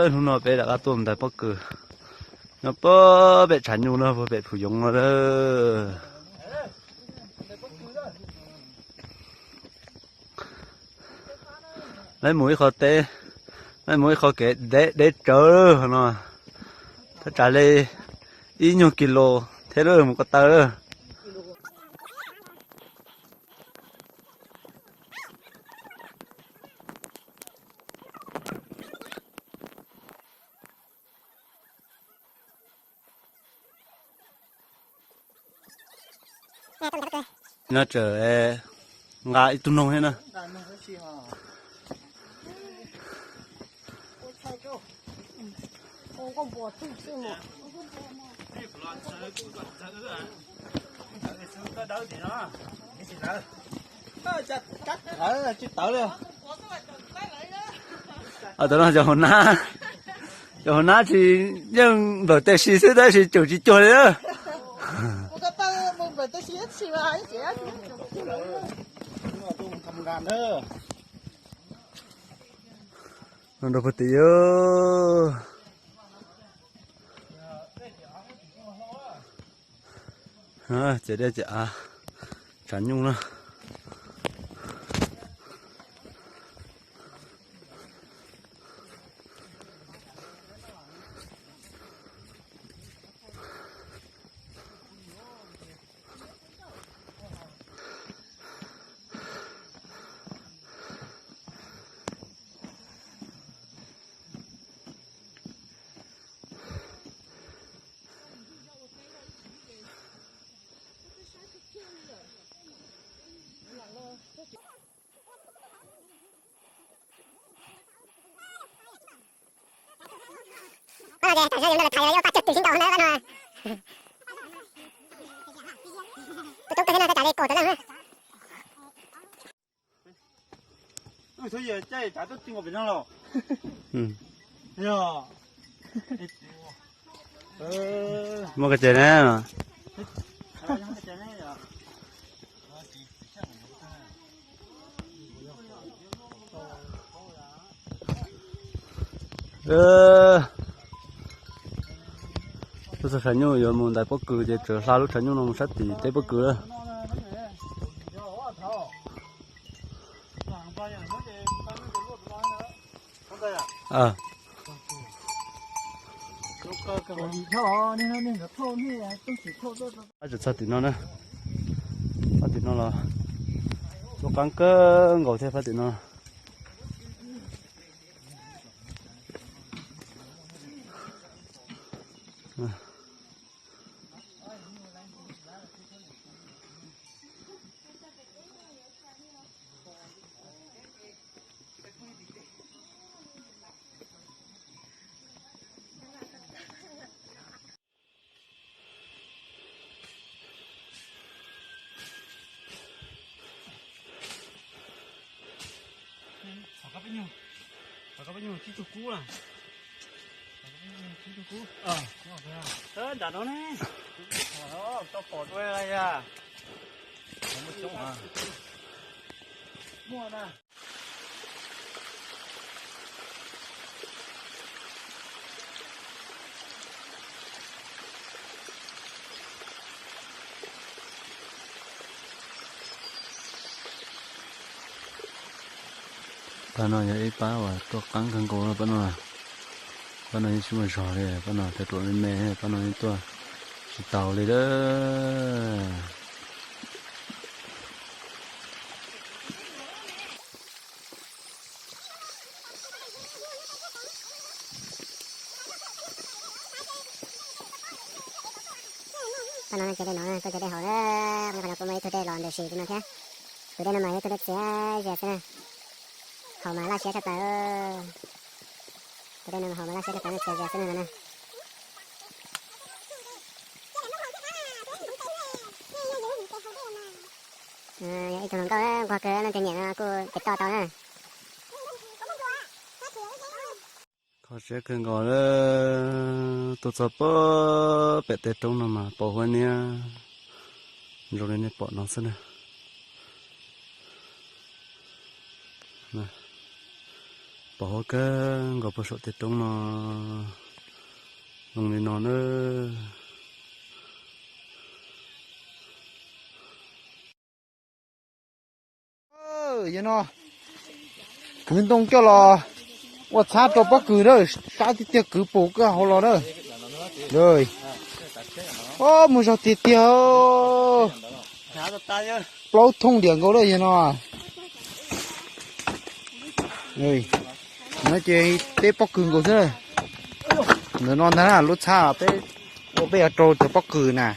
Hnub no peb rov qab tuaj ntais pob kws nyob pem tshav nyuj na, pem Phu Yoov no lawm. Lawv mus ib qho teb, lawv mus ib qho kev deb deb tsawv no, thaj tsam li ib nyuag kis lus thiab lawm mus ko taw lawm. No tseem nqa ib tug noog thiab na. Tsis tawv li. Tam no cov hauv nab, cov hauv nab tsis, yeej nplawm tes si xwb tab sis caum tsis cuag li. Rau puag tim ces dej ces av, tshav nyuj na. Pab no ces tam sim no yus nrog lawv thaiv yuav pab cuag twm sib ntaus no no. Tus tub kawg thiab no, thaj tsam li kaum tawm leej. Muaj kev ces ne. Lub tshav nyuj yuav mus ntais pob kws ces tseem hla lub tshav nyuj no mus sab tim teb pob kws lawm. Txog tim no na, phab tim no los tuaj qab kawg nkaus thiab phab tim no. Nram no ne, tau pom dua ya. Muaj na. Pab no yog ib pab uas tuaj qab kawg nkaus no pab no. Pab no yeej tsis muaj zog li, pab no tej ruam me me, pab no yeej tuaj tsis taus li lawm. Pab no ces dej no, tuaj cog dej haus na, qhov no kuj muaj ib tug dej los ntws si rau no thiab. Tus dej no mas yog ib tug dej txias zias xwb na, haus mas laj siab tshaj plaws. Tus dej no mas haus mas laj siab tshaj plaws, txias zias xwb no na. Yog ib tug hluas nkauj nquag kawg, leej twg nyiam no kuj tiv toj tau na. Kho siab kawg nkaus lawm, tuaj txog pem tej roob no mas pos huab niab zoo li nej pom no xwb na. Pom huab kawg nkaus puag saum tej roob no zoo li no na. Yog no, kwv ntoo coj los ua txhab rau pob kws na, sab tiag tiag kwv pus kawg hauv los na. Mus zog tiag tiag, plaub thooj diam nkaus na yog no. No ces teb pob kws nkaus xwb. Ntawm no ntag lub txhab peb ua peb yuav rau cov pob kws na.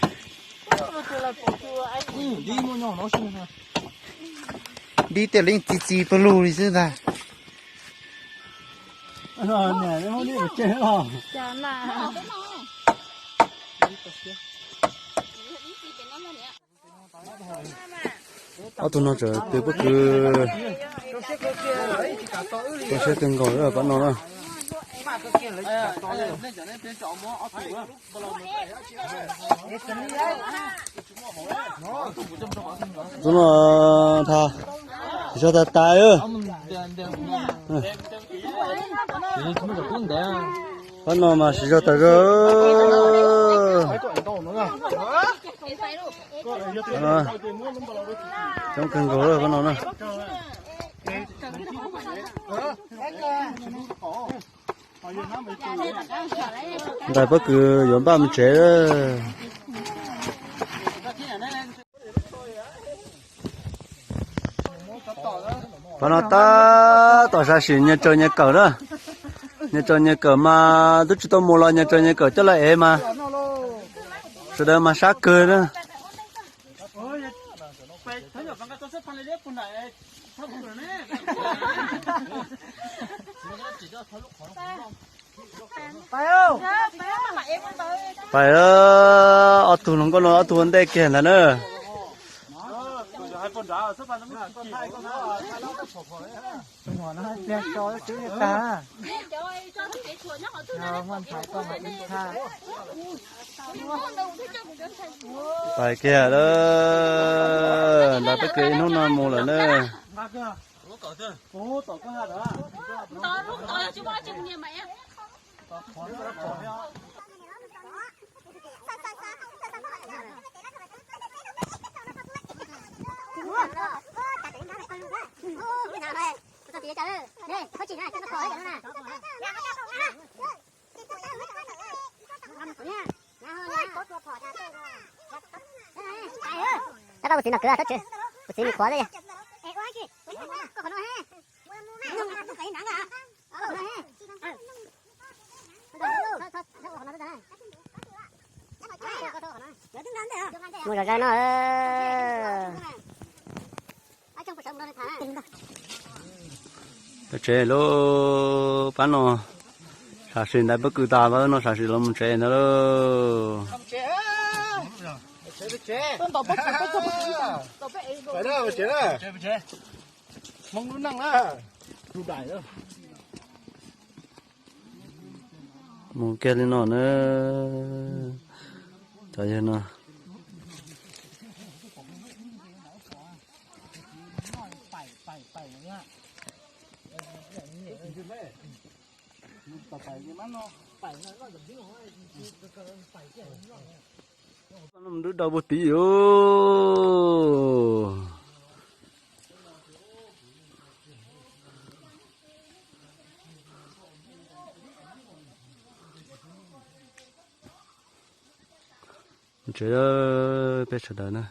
Dib tej leej txi txi pawg lug li xwb ntag. Ob tug no tseem pw pob kws, txaus siab kawg nkaus pab no na. Tus no tha, siv zog tas tas. Pab no mas siv zog tas zog. Coob kawg nkaus pab no na. Ntais pob kws yuav npaj mus tsev. Pab no tab tom sam sim nyias tsaws nyias kawm na. Nyias tsaws nyias kawm mas twb tsis tau mus los nyias tsaws nyias kawm coj los ev mas. Sawv daws mas sab kawg na. Pais, ob tug hluas nkauj no ob tug ua ntej kiag ntag na. Pais kiag lawm, ntais pob kws ib hnub no mus lawm na. Tab kuv txiv no kwv tab tsis, kuv txiv nws qhuav xwb. Mus zom zaws no. Tsev lauj, pab no sam sim ntais pob kws tas, pab no sam sim los mus tsev ntag lauj. Mus kiag li no na. Cov yawg no. Dub dau puag tid os. Tsev peb sawv daws na.